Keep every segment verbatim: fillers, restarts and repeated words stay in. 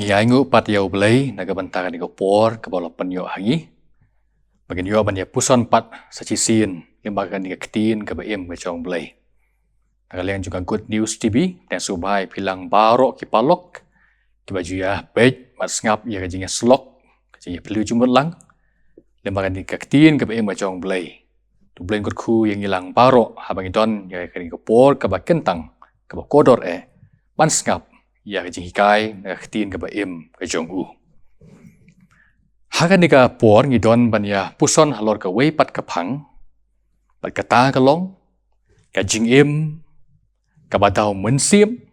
Ngi ainguh pat ïa U Blei na ka bynta kane ka por kaba u la pynïoh ha ngi ba ngin ïoh ban ïa puson pat sa shisien lyngba kane ka ktien kaba im ka jong U Blei. Na ka liang jong ka Good News T V, tang sngewbha ïa phi lang baroh ki paralok kiba ju ïa peit bad sngap ïa ka jingïasyllok, ka jingïaphylliew jingmut lang lyngba kane ka ktien kaba im ka jong U Blei. To U Blei un kyrkhu ïa ngi lang baroh haba ngi don ïa kane ka por kaba kyntang, kaba kordor eh ban sngap ïa ka jinghikai na ka ktien kaba im ka jong u. Ha kane ka por ngi don ban ïa puson halor kawei pat ka phang, bad kata ka long ka jingim kaba da U Mynsiem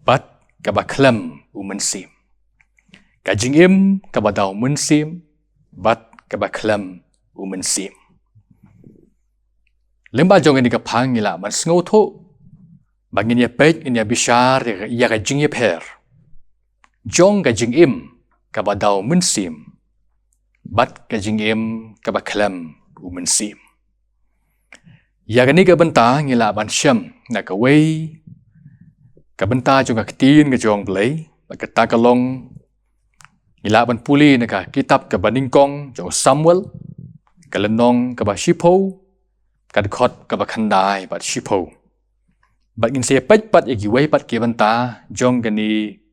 bad kaba khlem U Mynsiem. Ka jingim kaba da U Mynsiem bad kaba khlem U Mynsiem. Lyngba jong kane ka phang ngi lah ban sngewthuh ba ngin ïa peit, ngin ïa bishar ïa ka, ïa ka jingïapher jong ka jingim kaba da U Mynsiem bad ka jingim kaba khlem U Mynsiem. Ïa kane ka bynta ngi lah ban shem na kawei ka bynta jong ka ktien ka jong U Blei, bad kata ka long ngi lah ban pule na ka kitab kaba nyngkong jong u Samuel, ka lynnong kaba shiphew, ka dkhot kaba khyndai bad shiphew. Bad ngin sa ïa peit pat ïa kiwei pat ki bynta jong kane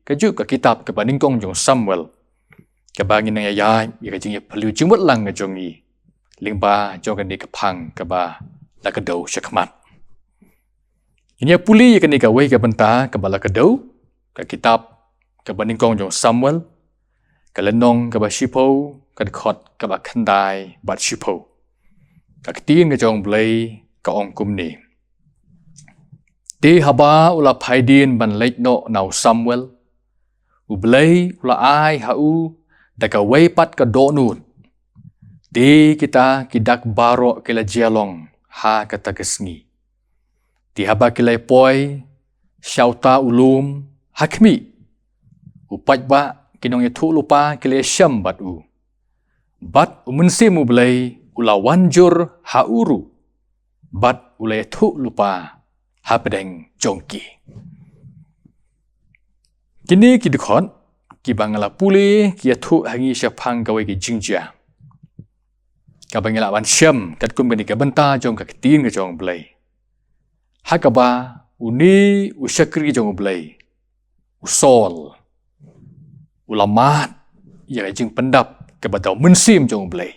kajuh ka kitab kaba nyngkong jong u Samuel, kaba ngin nang ïa ïaid ïa ka jingïaphylliew jingmut lang ka jong ngi lyngba jong kane ka phang kaba la kdew shakhmat. Ngin ïa pule ïa kane kawei ka bynta kaba la kdew, ka kitab kaba nyngkong jong u Samuel, ka lynnong kaba shiphew, ka dkhot kaba khyndai bad shiphew. Ka ktien ka jong U Blei ka ong kumne: Te haba u la phai dien ban leit noh na u Samuel, U Blei u la ai ha u da kawei pat ka dohnud. Te kita ki dak baroh ki la jia long ha kata ka sngi. Te haba ki la poi sha uta u lum ha khmih, u paidbah, ki nongïathuhlypa ki la shem bad u. Bad U Mynsiem U Blei u la wan jur ha u ruh, bad u la ïathuhlypa hapdeng jong ki. Kine ki dkhot kiba nga la pule ki ïathuh ha ngi shaphang kawei ka jingjia kaba ngi lah ban shem katkum kane ka bynta jong ka ktien ka jong U Blei, ha kaba une u shakri jong U Blei, u Saul, u la mad ïa ka jingpyndap kaba da U Mynsiem jong U Blei,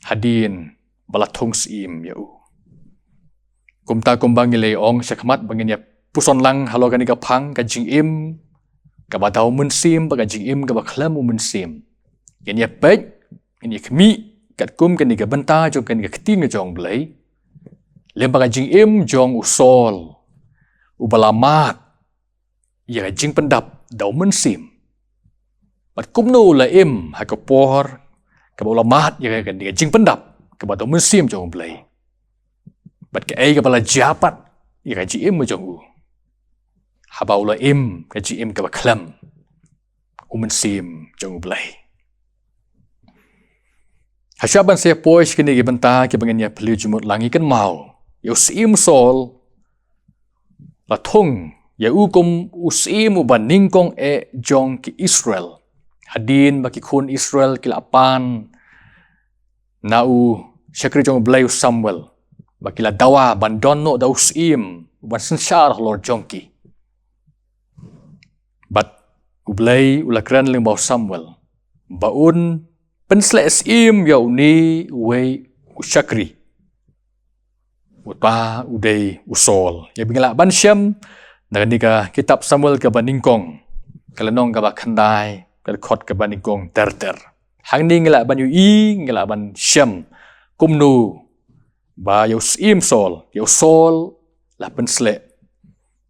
hadien ba la thung syiem ïa u. Kumta kumba ngi la ong shakhmat ba ngin ïa puson lang halor kane ka phang, ka jingim kaba da U Mynsiem bad ka jingim kaba khlem U Mynsiem, ngin ïa peit, ngin ïa khmih katkum kane ka bynta jong kane ka ktien ka jong U Blei, lyngba ka jingim jong u Saul, uba la mad ïa ka jingpyndap da U Mynsiem. Bad kumno u la im ha ka por kaba u la mad ïa ka, ïa ka jingpyndap kaba da U Mynsiem jong U Blei. Bad kaei kaba la jia pat ïa ka jingim jong u haba u la im ka jingim kaba khlem U Mynsiem jong U Blei. Hashwa ban sa poi sha kine ki bynta kiba ngin ïa phylliew jingmut lang, ngi kynmaw ïa u syiem Saul, la thung ïa u kum u syiem uba nyngkong eh jong ki Israel, hadien ba ki khun Israel ki la pan na u shakri jong U Blei u Samuel, ba ki la dawa ban don noh da u syiem uban synshar halor jong ki. Bad U Blei u la kren lyngba u Samuel ba un pynsleh syiem ïa une uwei u shakri, uta u dei u Saul. Ïa ba ngi lah ban shem na kane ka kitab Samuel kaba nyngkong, ka lynnong kaba khyndai, ka dkhot kaba nyngkong ter ter. Hangne ngi lah ban ïohi, ngi lah ban shem kumno ba ïa u syiem Saul, ïa u Saul la pynsleh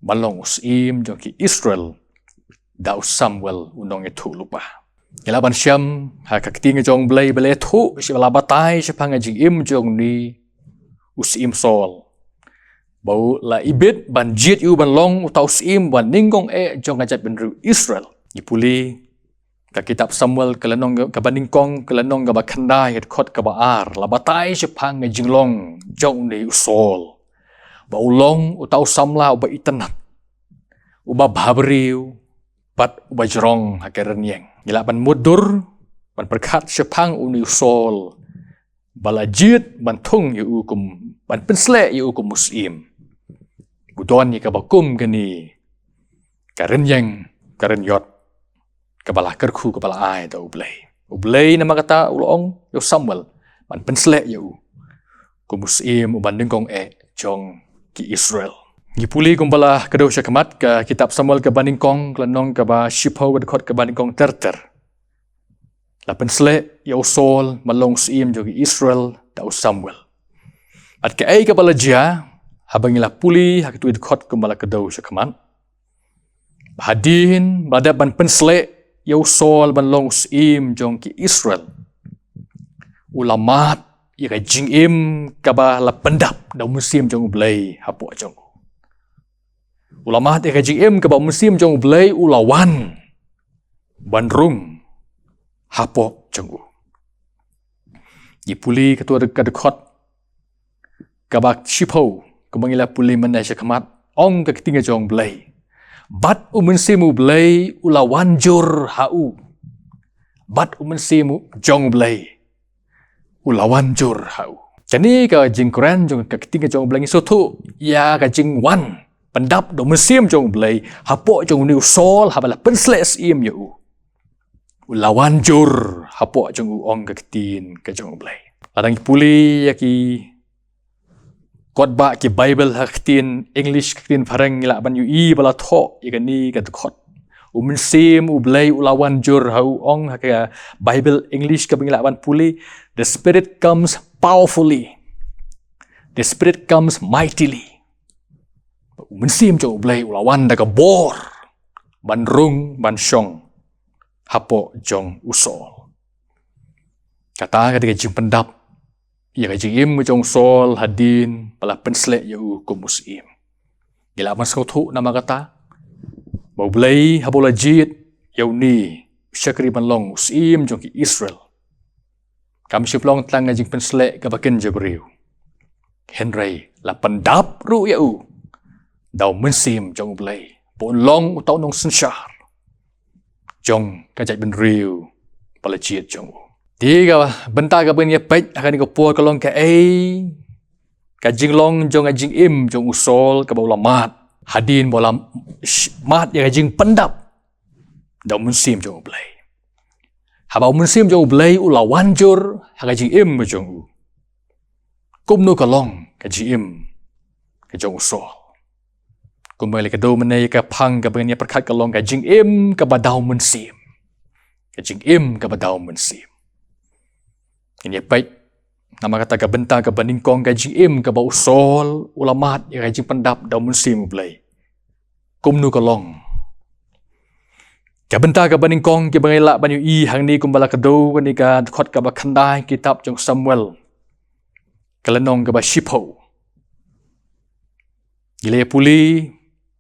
ban long u syiem jong ki Israel da u Samuel u nongïathuhlypa. Ngi lah ban shem ha ka ktien ka jong U Blei ba la ïathuh, sha ba la batai shaphang ka jingim jong une u syiem Saul, ba u la ibit ban jied ïa u ban long uta u syiem uba nyngkong eh jong ka jaitbynriew Israel. Ngi pule ka kitab Samuel ka lynnong kaba nyngkong, ka lynnong kaba khyndai, ka dkhot kaba ar, la batai shaphang ka jinglong jong une u Saul, ba u long uta u samla uba itynnad, uba bhabriew, bad uba jrong ha ka rynïeng. Ngi lah ban mutdur ban pyrkhat shaphang une u Saul ba la jied ban thung ïa u kum, ban pynsleh ïa u kum u syiem. U don ïa kaba kum kane ka rynïeng, ka rynïot kaba la kyrkhu, kaba la ai da U Blei. U Blei namar kata u la ong ïa u Samuel ban pynsleh ïa u kum u syiem uba nyngkong eh jong ki Israel. Ngi pule kumba la kdew shakhmat ka kitab Samuel kaba nyngkong, ka lynnong kaba shiphew, ka dkhot kaba nyngkong ter ter. La pynsleh ïa u Saul ban long u syiem jong ki Israel da u Samuel. Bad kaei kaba la jia, haba ngi la pule ha kito ki dkhot kumba la kdew shakhmat, ba hadien ba la dep ban pynsleh ïa u Saul ban long u syiem jong ki Israel, u la mad ïa ka jingim kaba la pyndap da u Mynsiem jong U Blei hapoh jong u. U la mad ïa ka jingim kaba u Mynsiem jong U Blei u la wan ban rung hapoh jong u. Ngi pule kato ka dkhot kaba shiphew, kumba ngi la pule mynne shakhmat, ong ka ktien ka jong U Blei: Bad u Mynsiem U Blei u la wan jur ha u. Bad u Mynsiem jong U Blei u la wan jur ha u. Kane ka jingkren jong ka ktien ka jong U Blei ngi sngewthuh ïa ka jingwan pyndap da u Mynsiem jong U Blei hapoh jong une u Saul haba la pynsleh syiem ïa u. U la wan jur hapoh jong u, ong ka ktien ka jong U Blei. Lada ngi pule ïa ki kot ba ki Bible ha ka ktien English, ka ktien phareng, ngi lah ban ïohi ba la thoh ïa kane ka dkhot: U Mynsiem U Blei u la wan jur ha u, ong ha ka Bible English kaba ngi lah ban pule: The Spirit comes powerfully. The Spirit comes mightily. U Mynsiem jong U Blei u la wan da ka bor ban rung ban shong hapoh jong u Saul. Kata ka dei ka jingpyndap ïa ka jingim ka jong u Saul hadien ba la pynsleh ïa u kum u syiem. Ngi lah ban sngewthuh namar kata ba U Blei haba u la jied ïa une u shakri ban long u syiem jong ki Israel, kam shym la long tang ka jingpynsleh kaba kynja briew, hynrei la pyndap ruh ïa u da u Mynsiem jong U Blei ba un long uta u nongsynshar jong ka jaitbynriew ba la jied jong u. Te ka bynta kaba ngin ïa peit ha kane ka por ka long kaei ka jinglong jong ka jingim jong u Saul kaba u la mad hadien ba u la sh-, mad ïa ka jingpyndap da u Mynsiem jong U Blei. Haba u Mynsiem jong U Blei u la wan jur ha ka jingim ka jong u, kumno ka long ka jingim ka jong u Saul? Kumba la kdew mynne, ka phang kaba ngin ïa pyrkhat ka long ka jingim kaba da u Mynsiem. Ka jingim kaba da u Mynsiem. Ngin ïa peit namar kata ka bynta kaba nyngkong, ka jingim kaba u Saul u la mad ïa ka jingpyndap da u Mynsiem U Blei. Kumno ka long? Ka bynta kaba nyngkong kaba ngi lah ban ïohi hangne kumba la kdew, kane ka dkhot kaba khyndai kitab jong Samuel, ka lynnong kaba shiphew. Ngi la ïa pule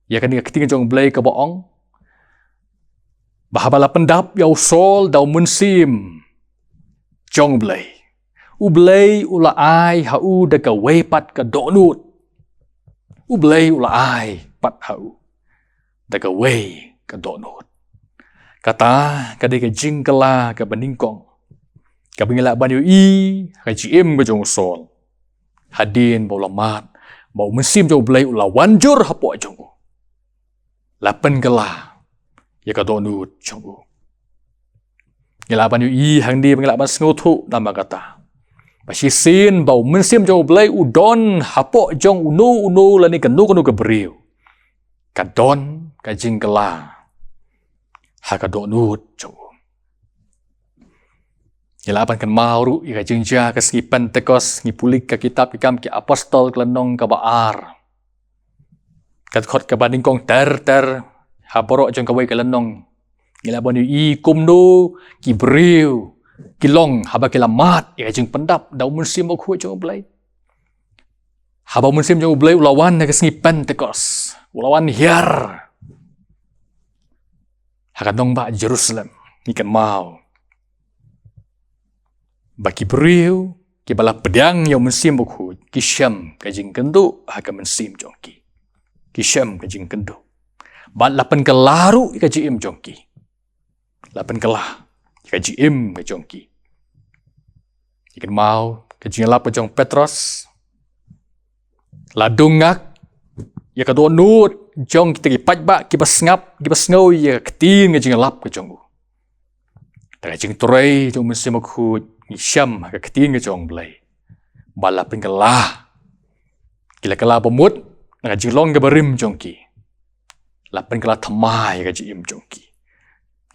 ïa kane ka ktien jong U Blei kaba ong ba haba la pyndap ïa u Saul da u Mynsiem jong U Blei, U Blei u la ai ha u da kawei pat ka dohnud. U Blei u la ai pat ha u da kawei ka dohnud. Kata ka dei ka jingkylla kaba nyngkong kaba ngi lah ban ïohi ha ka jingim ka jong u Saul hadien ba u la mad ba u Mynsiem jong U Blei u la wan jur hapoh jong u, la pynkylla ïa ka dohnud jong u. Ngi lah ban ïohi hangne ba ngi lah ban sngewthuh namar kata ba shisien ba u Mynsiem jong U Blei u don hapoh jong uno uno lane kano kano ka briew, ka don ka jingkylla ha ka dohnud jong u. Ngi lah ban kynmaw ruh ïa ka jingjia ka sngi Pentekost. Ngi pule ka kitab Ki Kam ki Apostol, ka lynnong kaba ar, ka dkhot kaba nyngkong ter ter, ha baroh jong kawei ka lynnong ngi lah ban ïohi kumno ki briew ki long haba ki la mad ïa ka jingpyndap da u Mynsiem Bakhuid jong U Blei. Haba u Mynsiem jong U Blei u la wan ha ka sngi Pentekost, u la wan hiar ha ka nongbah Jerusalem, ngi kynmaw ba ki briew kiba la pdiang ïa u Mynsiem Bakhuid ki shem ka jingkynduh ha ka mynsiem jong ki. Ki shem ka jingkynduh. Bad la pynkylla ruh ïa ka jingim jong ki. La pynkylla ïa ka jingim ka jong ki. Ïa kynmaw ka jingïalap ka jong Petros. La dung ngak ïa ka dohnud jong kita ki paidbah kiba sngap, kiba sngew ïa ka ktien ka jingïalap ka jong u. Da ka jingtrei jong u Mynsiem Bakhuid ngi shem ha ka ktien ka jong u Blei. Ba la pynkylla. Ki la kylla bamut na ka jinglong kaba rim jong ki. La pynkylla thymmai ïa ka jingim jong ki.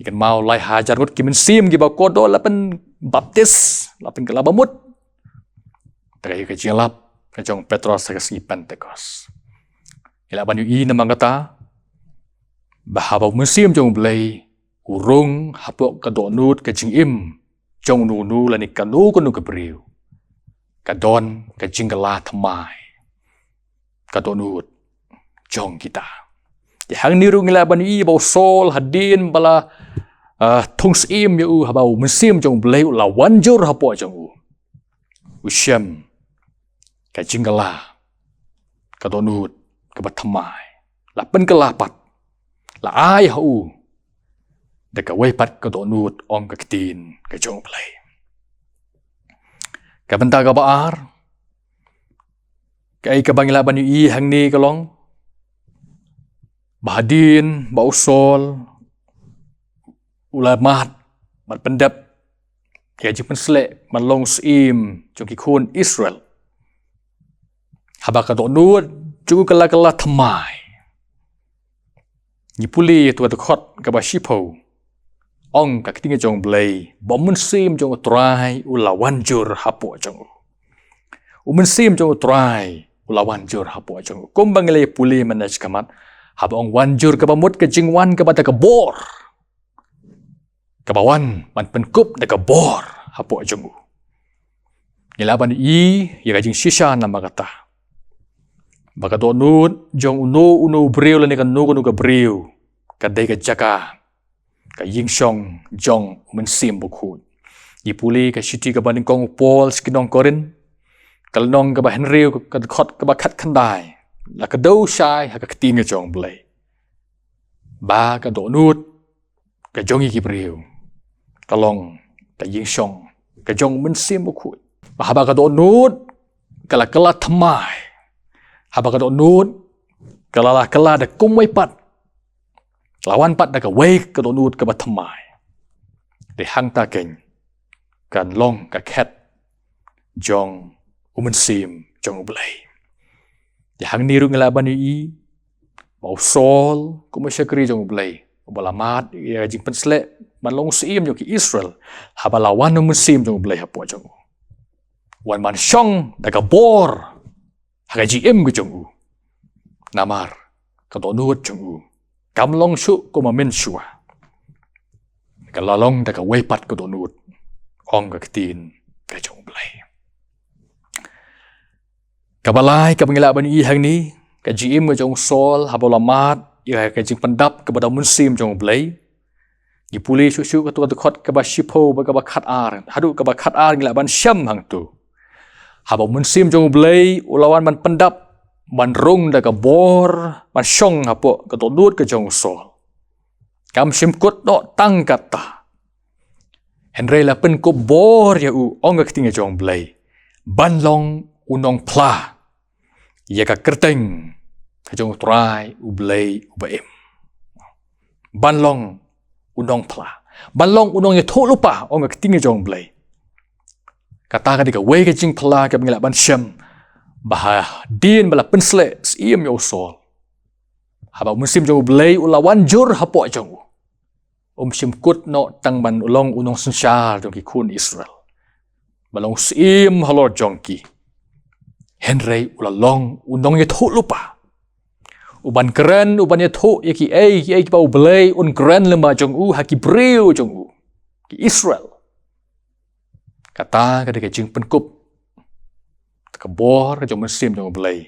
Ïa kynmaw lai hajar ngut ki mynsiem kiba kordor la pynbaptis, la pynkylla bamut. Da ka jingïalap ka jong u Petros ha ka sngi Pentekost. Ngi lah ban ïohi namar kata ba haba u Mynsiem jong u Blei u rung hapoh ka dohnud ka jingim jong uno uno lane kano kano ka briew, ka don ka jingkylla thymmai ka dohnud jong kita. Te hangne ruh ngi lah ban ïohi ba u Saul hadien ba la, ah, thung syiem ïa u, haba u Mynsiem jong u Blei u la wan jur hapoh jong u, u shem ka jingkylla ka dohnud kaba thymmai. La pynkylla pat, la ai ha u da kawei pat ka dohnud, ong ka ktien ka jong u Blei. Ka bynta kaba ar, kaei kaba ngi lah ban ïohi hangne ka long ba hadien ba u Saul u la mad ban pyndep ïa ka jingpynsleh ban long syiem jong ki khun Israel, haba ka dohnud jong u ka la kylla thymmai, ngi pule ïa uto u dkhot kaba shiphew, ong ka ktien ka jong u Blei ba u Mynsiem jong u Trai u la wan jur hapoh jong u. U Mynsiem jong u Trai u la wan jur hapoh jong u. Kumba ngi la ïa pule mynne shakhmat, haba ong wan jur kaba mut ka jingwan kaba da ka bor, kaba wan ban pynkup da ka bor hapoh jong u. Ngi lah ban ïohi ïa ka jingshisha namar kata ba ka dohnud jong uno uno u briew lane kano kano ka briew ka dei ka jaka, ka ïingshong jong u Mynsiem Bakhuid. Ngi pule ka shithi kaba nyngkong u Paul sha ki nong Korinth, ka lynnong kaba hynriew, ka dkhot kaba khatkhyndai, la kdew shai ha ka ktien ka jong u Blei ba ka dohnud ka jong ngi ki briew ka long ka ïingshong ka jong u Mynsiem Bakhuid. Ba haba ka dohnud ka la kylla thymmai, haba ka dohnud ka la, la kylla da kumwei pat, la wan pat da kawei ka dohnud kaba thymmai, te hangta keiñ kan long ka khet jong u Mynsiem jong u Blei. Te hangne ruh ngi lah ban ïohi ba u Saul kum u shakri jong u Blei, uba la mad ïa ka jingpynsleh ban long syiem jong ki Israel, haba la wan u Mynsiem jong u Blei hapoh jong u, wan ban shong da ka bor ha ka jingim ka jong u. Namar ka dohnud jong u kam long shuh kum mynshwa, ka la long da kawei pat ka dohnud, ong ka ktien ka jong u Blei. Kaba lai kaba ngi lah ban ïohi hangne, ka jingim ka jong u Saul haba u la mad ïa ka jingpyndap kaba da u Mynsiem jong u Blei. Ngi pule shuh shuh kato ka dkhot kaba shiphew bad kaba khatar, haduh kaba khatar ngi lah ban shem hangto. Haba u Mynsiem jong u Blei u la wan ban pyndap, ban rung da ka bor, ban shong hapoh ka dohnud ka jong u Saul. Kam shym kut noh tang katta, hynrei la pynkup bor ïa u, ong ka ktien ka jong u Blei, ban long u nongphla ïa ka kyrteng ka jong u Trai u Blei uba im. Ban long u nongphla, ban long u nongïathuhlypa, ong ka ktien ka jong u Blei. Kata ka dei kawei ka jingphla kaba ngi lah ban shem, ba hadien ba la pynsleh syiem ïa u Saul, haba u Mynsiem jong u Blei u la wan jur hapoh jong u, um shym kut noh tang ban long u nongsynshar jong ki khun Israel, ban long syiem halor jong ki, hynrei u la long u nongïathuhlypa, u ban kren, u ban ïathuh ïa kiei kiei kiba u Blei un kren lyngba jong u ha ki briew jong u, ki Israel. Kata ka dei ka jingpynkup, ka bor ka jong u Mynsiem jong u Blei,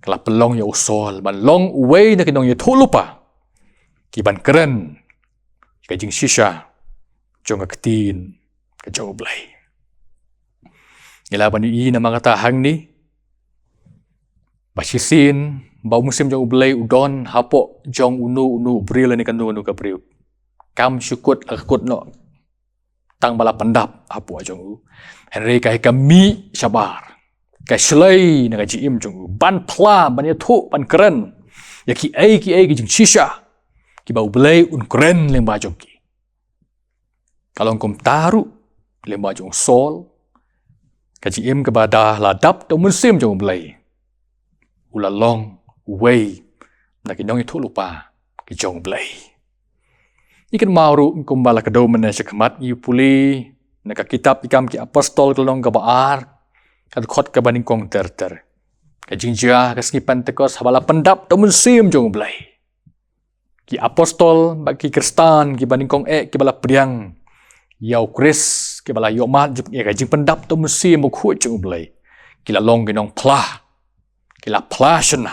ka la pynlong ïa u Saul ban long uwei na ki nongïathuhlypa ki ban kren ka jingshisha jong ka ktien ka jong u Blei. Ngi lah ban ïohi namar kata hangne, ba shisien ba u Mynsiem jong U Blei u don hapoh jong uno uno u briew lane kano kano ka briew. Kam shu kut la ka kut noh tang ba la pyndap hapoh jong u. Hynrei ka, ka mih shabar, ka shlei na ka jingim jong u ban phla, ban ïathuh, ban kren ïa kiei kiei ki jingshisha kiba U Blei un kren lyngba jong ki. Ka long kumta ruh lyngba jong u Saul, ka jingim kaba da la dap da u Mynsiem jong U Blei, u la long uwei na ki nongïathuhlypa ki jong U Blei. Ngi kynmaw ruh kumba la kdew mynne sha khmat, ngi pule na ka kitab Ki Kam Ki Apostol, ka lynnong kaba ar, ka dkhot kaba nyngkong ter ter. Ka jingjia ka sngi Pentekost haba la pyndap da u Mynsiem jong U Blei, ki apostol bad ki Khristan kiba nyngkong eh kiba la pdiang ïa u Khrist, kiba la ïohmad jong, ïa ka jingpyndap da u Mynsiem Bakhuid jong U Blei, ki la long ki nongphla. Ki la phla shynna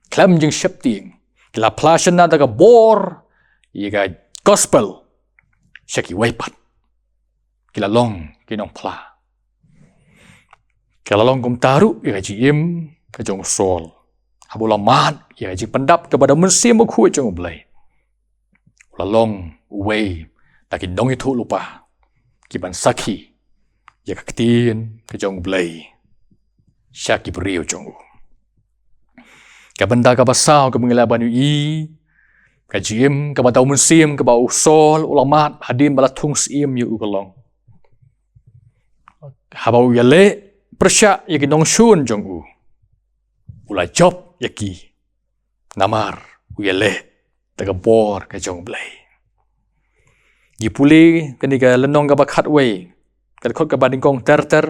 khlem jingsheptieng. Ki la phla shynna da ka bor ïa ka gospel sha kiwei pat. Ki la long ki nongphla. Ka la long kumta ruh ïa ka jingim ka jong u Saul haba u la mad ïa ka jingpyndap kaba da u Mynsiem Bakhuid jong U Blei. U la long uwei na ki nongïathuhlypa kiban sakhi ïa ka ktien ka jong U Blei sha ki briew jong u. Ka bynta kaba saw kaba ngi lah ban ïohi, ka jingim kaba da u Mynsiem kaba u Saul u la mad hadien ba la thung syiem ïa u ka long, haba u ïaleh pyrshah ïa ki nongshun jong u, u la jop ïa ki. Namar u ïaleh da ka bor ka jong U Blei. Ngi pule kane ka lynnong kaba khatwei, ka dkhot kaba nyngkong ter ter,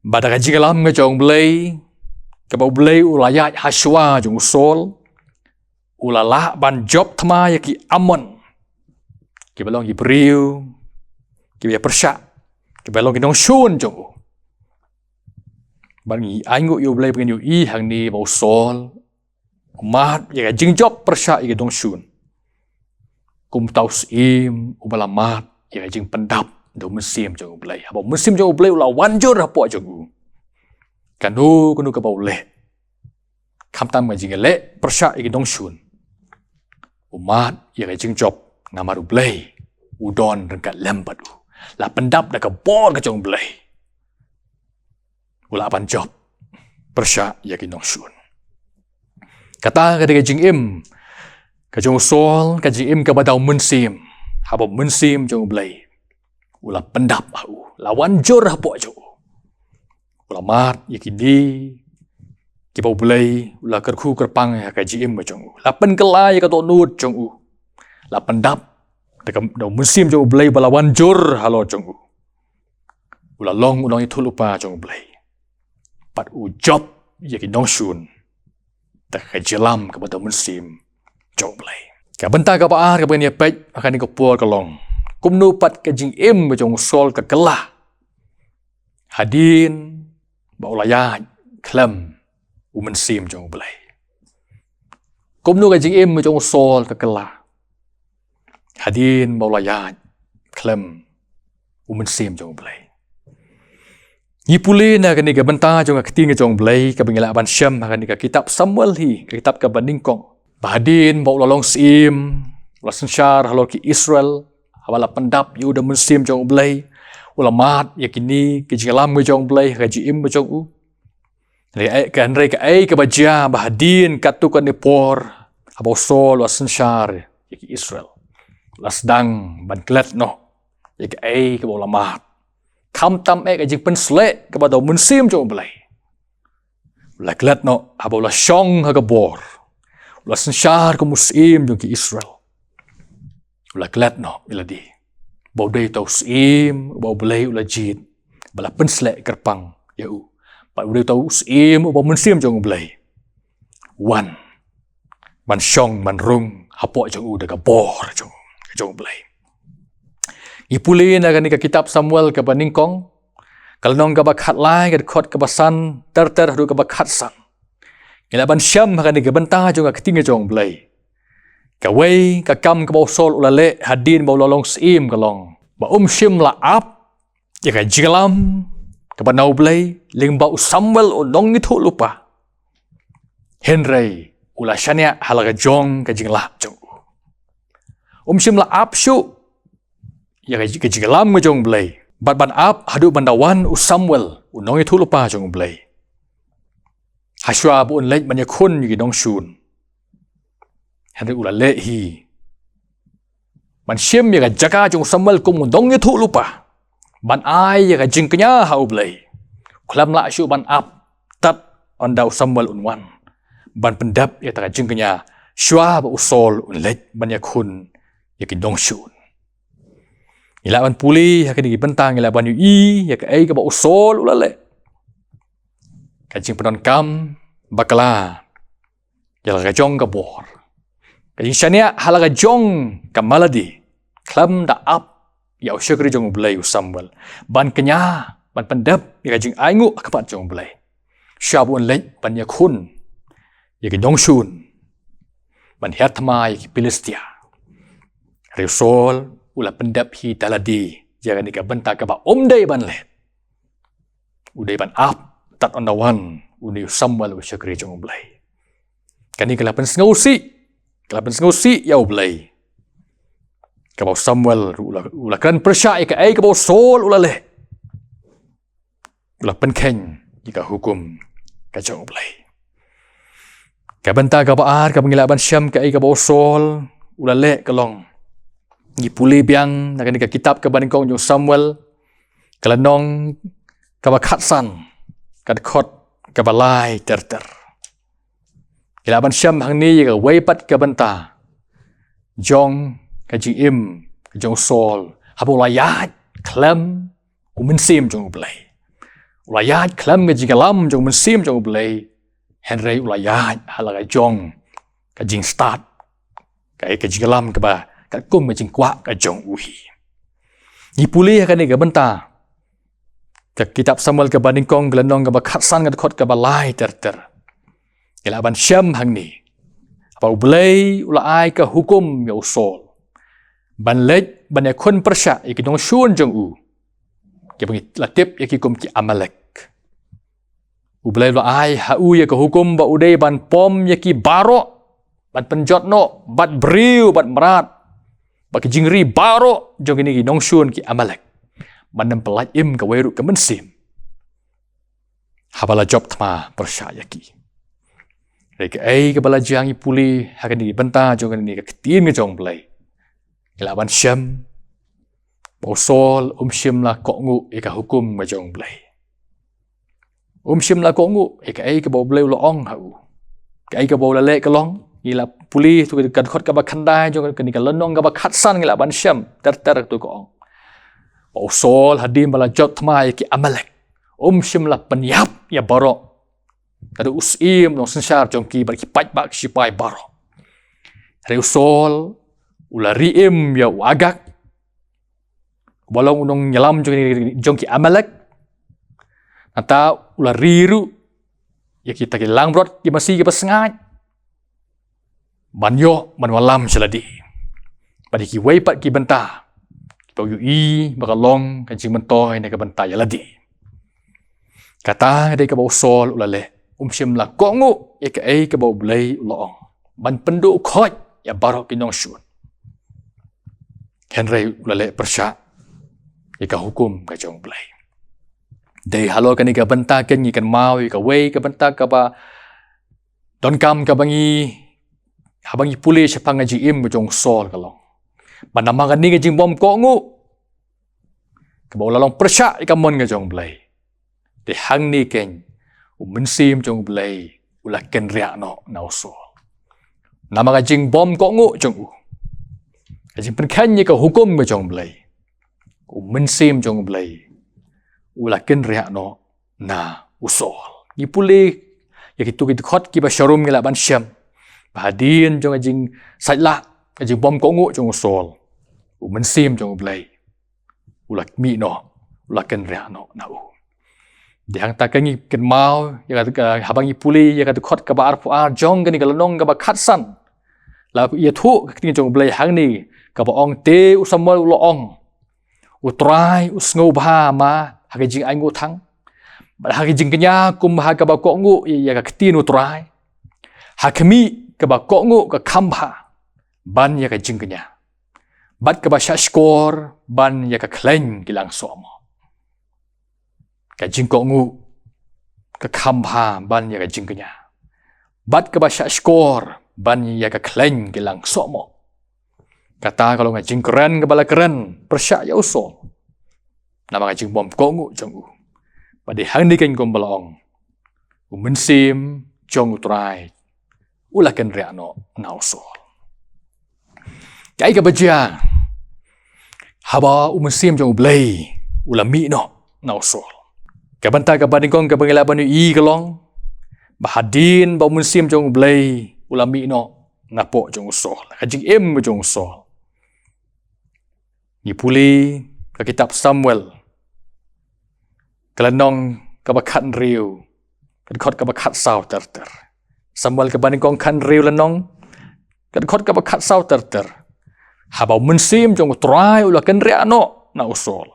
ba da ka jingïalam ka jong U Blei, kaba U Blei u la ïaid ha shuwa jong u Saul, u la lah ban jop thma ïa ki Amon, kiba long ki briew kiba ïa pyrshah, kiba long ki nongshun jong u. Bad ngi ainguh ïa U Blei ba ngin ïohi hangne ba u Saul u mad ïa ka jingjop pyrshah ïa ki nongshun. Kumta u syiem uba la mad ïa ka jingpyndap da u Mynsiem jong U Blei, haba u Mynsiem jong U Blei u la wan jur hapoh jong u, kano kano kaba u leh, khamtam ka jingïaleh pyrshah ïa ki nongshun, u mad ïa ka jingjop namar U Blei u don ryngkat lem bad u. La pyndap da ka bor ka jong U Blei, u lah ban jop pyrshah ïa ki nongshun. Kata ka dei ka jingim ka jong u Saul, ka jingim kaba da u Mynsiem, haba u Mynsiem jong U Blei u la pyndap ha u, la wan jur hapoh jong u. U la mad ïa kine kiba U Blei u la kyrkhu kyrpang ha ka jingim ka jong u, la pynkylla ïa ka dohnud jong u, la pyndap da ka, da u Mynsiem jong U Blei ba la wan jur halor jong u. U la long u nongïathuhlypa jong U Blei, bad u jop ïa ki nongshun da ka jingïalam kaba da u Mynsiem jong U Blei. Ka bynta kaba ar kaba ngin ïa peit ha kane ka por ka long kumno pat ka jingim ka jong u Saul ka kylla hadien ba u la ïaid khlem u Mynsiem jong U Blei. Kumno ka jingim ka jong u Saul ka kylla hadien ba u la ïaid khlem u Mynsiem jong U Blei. Ngi pule na kane ka bynta jong ka ktien ka jong U Blei kaba ngi lah ban shem ha kane ka kitab Samuel hi, ka kitab kaba nyngkong, ba hadien ba u la long syiem, u la synshar halor ki Israel, haba la pyndap ïa u da u Mynsiem jong U Blei, u la mad ïa kine ki jingïalam ka jong U Blei ha ka jingim ka jong u. Hynrei ka, hynrei kaei kaba jia ba hadien katto katne por, haba u Saul u la synshar ïa ki Israel, u la sdang ban klet noh ïa kaei kaba u la mad, khamtam eh ka jingpynshlur kaba da u Mynsiem jong U Blei. U la klet noh haba u la shong ha ka bor, u la synshar kum u syiem jong ki Israel. U la klet noh ïa lade ba u dei uta u syiem uba U Blei u la jied, ba la pynshlur kyrpang ïa u, bad u dei uta u syiem uba u Mynsiem jong U Blei u wan ban shong ban rung hapoh jong u da ka bor jong, jong U Blei. Ngi pule na kane ka kitab Samuel kaba nyngkong, ka lynnong kaba khatlai, ka dkhot kaba san ter ter haduh kaba khatsan. Ngi lah ban shem ha kane ka bynta jong ka ktien ka jong U Blei. Kawei ka kam kaba u Saul u la leh hadien ba u la long syiem ka long ba um shym la ap ïa ka jingïalam kaba na U Blei lyngba u Samuel u nongïathuhlypa. Hynrei u la shaniah ha la ka jong ka jinglap jong u. Um shym la ap shuh ïa ka, ka jingïalam ka jong U Blei bad ban ap haduh ban da wan u Samuel, u nongïathuhlypa jong U Blei, ha shuwa ba un leit ban ïakhun ïa ki nongshun. Hynrei u la leh hi ban shim ïa ka jaka jong u Samuel kum u nongïathuhlypa, ban ai ïa ka jingkñia ha U Blei. Khlem lah shuh ban ap tad ynda u Samuel un wan ban pyndep ïa kata ka jingkñia shuwa ba u Saul un leit ban ïakhun ïa ki nongshun. Ngi lah ban pule ha kine ki bynta, ngi lah ban ïohi ïa kaei kaba u Saul u la leh. Ka jingpyndonkam bakla ïa la ka jong ka bor, ka jingshaniah ha la ka jong ka malade, khlem da ap ïa u shakri jong U Blei u Samuel ban kñia, ban pyndep ïa ka jingainguh ha khmat jong U Blei, shuwa ba un leit ban ïakhun ïa ki nongshun, ban hiar thma ïa ki Philistia. Hynrei u Saul u la pyndep hi da lade ïa kane ka bynta kaba um dei ban leh. U dei ban ap tad ynda wan une u Samuel, u shakri jong U Blei. Kane ka la pynsngewsih, ka la pynsngewsih ïa U Blei, kaba u Samuel u la, u la kren pyrshah ïa kaei kaba u Saul u la leh. U la pynkheiñ ïa ka hukum ka jong U Blei. Ka bynta kaba ar kaba ngi lah ban shem kaei kaba u Saul u la leh ka long, ngi pule biang na kane ka kitab kaba nyngkong jong u Samuel, ka lynnong kaba khatsan, ka dkhot kaba lai ter ter. Ngi lah ban shem hangne ïa kawei pat ka bynta jong ka jingim ka jong u Saul, haba u la ïaid khlem u Mynsiem jong U Blei. U la ïaid khlem ka jingïalam jong u Mynsiem jong U Blei, hynrei u la ïaid ha la ka jong ka jingstad, ka, ka jingïalam kaba katkum ka jingkwah ka jong u hi. Ngi pule ha kane ka bynta, ka kitab Samuel kaba nyngkong, ka lynnong kaba khatsan, ka dkhot kaba lai ter ter. Ngi lah ban shem hangne, haba U Blei u la ai ka hukum ïa u Saul ban leit ban ïakhun pyrshah ïa ki nongshun jong u, kiba ngi la tip ïa ki kum ki Amalek. U Blei u la ai ha u ïa ka hukum ba u dei ban pom ïa ki baroh, ban pynjot noh bad briew bad mrad, bad ki jingri baroh jong kine ki nongshun ki Amalek, ban ym pyllait im kawei ruh ka mynsiem haba la jop thma pyrshah ïa ki. Hynrei kaei kaba la jia, ngi pule ha kane ka bynta jong kane ka ktien ka jong U Blei, ngi lah ban shem ba u Saul um shym la kohnguh ïa ka hukum ka jong U Blei. Um shym la kohnguh ïa kaei kaba U Blei u la ong ha u. Kaei kaba u la leh ka long, ngi lah pule tu ka dkhot kaba khyndai jong kane ka lynnong kaba khatsan, ngi lah ban shem ter ter tu ka ong ba u Saul, hadien ba la jop thma ïa ki Amalek, um shym la pynïap ïa baroh, ka dei u syiem nongsynshar jong ki bad ki paidbah ki sipai baroh. Hynrei u Saul u la ri im ïa u Agag, uba long u nongïalam jong, jong ki Amalek. Nangta u la ri ruh ïa kita ki langbrot ki masi kiba sngaid, ban ïoh ban wallam sha lade. Bad ïa kiwei pat ki bynta kiba u ïohi ba ka long ka jingmyntoi na ka bynta ïa lade. Kata ka dei kaba u Saul u la leh, um shym la kohnguh ïa kaei kaba U Blei u la ong, ban pynduh khoit ïa baroh ki nongshun. Hynrei u la leh pyrshah ïa ka hukum ka jong U Blei. Dei halor kane ka bynta keiñ ngi kynmaw ïa kawei ka bynta kaba donkam kaba ngi, haba ngi pule shaphang ka jingim ka jong u Saul, ka long ba namar kane ka jingbym kohnguh kaba u la long pyrshah ïa ka mon ka jong U Blei, te hangne keiñ u Mynsiem jong U Blei u la kynriah noh na u Saul. Namar ka jingbym kohnguh jong u, ka jingpynkheiñ ïa ka hukum ka jong U Blei, u Mynsiem jong U Blei u la kynriah noh na u Saul. Ngi pule ïa kitu ki dkhot kiba sharum, ngi lah ban shem ba hadien jong ka jingsait lah, ka jingbym kohnguh jong u Saul, u Mynsiem jong U Blei u la mih noh, u la kynriah noh na u. Te hangta ka ngi kynmaw ïa ka, ka, haba ngi pule ïa ka dkhot kaba arphew ar jong kane ka lynnong kaba khatsan, la ïathuh ka ktien jong U Blei hangne kaba ong, te u Samuel u la ong, U Trai u sngewbha ma ha ka jingainguh thang bad ha ka jingkñia kum ha kaba kohnguh ïa ka ktien U Trai. Ha khmih kaba kohnguh ka kham bha ban ïa ka jingkñia, bad kaba shahshkor ban ïa ka khleiñ ki langsohmoh. Ka jingkohnguh ka kham bha ban ïa ka jingkñia, bad kaba shahshkor ban ïa ka khleiñ ki langsohmoh. Kata ka long ka jingkren kaba la kren pyrshah ïa u Saul namar ka jingbym kohnguh jong u. Bad dei hangne keiñ kumba la ong, u mynsiem jong U Trai u la kynriah noh na u Saul. Kaei kaba jia haba u mynsiem jong U Blei u la mih noh na u Saul? Ka bynta kaba nyngkong kaba ngi lah ban ïohi ka long ba hadien ba u mynsiem jong U Blei u la mih noh napoh jong u Saul, ka jingim jong u Saul, ngi pule ka kitab Samuel, ka lynnong kaba khathynriew, ka dkhot kaba khatsaw ter ter. Samuel kaba nyngkong khathynriew lynnong, ka dkhot kaba khatsaw ter ter. Haba u mynsiem jong U Trai u la kynriah noh na u Saul,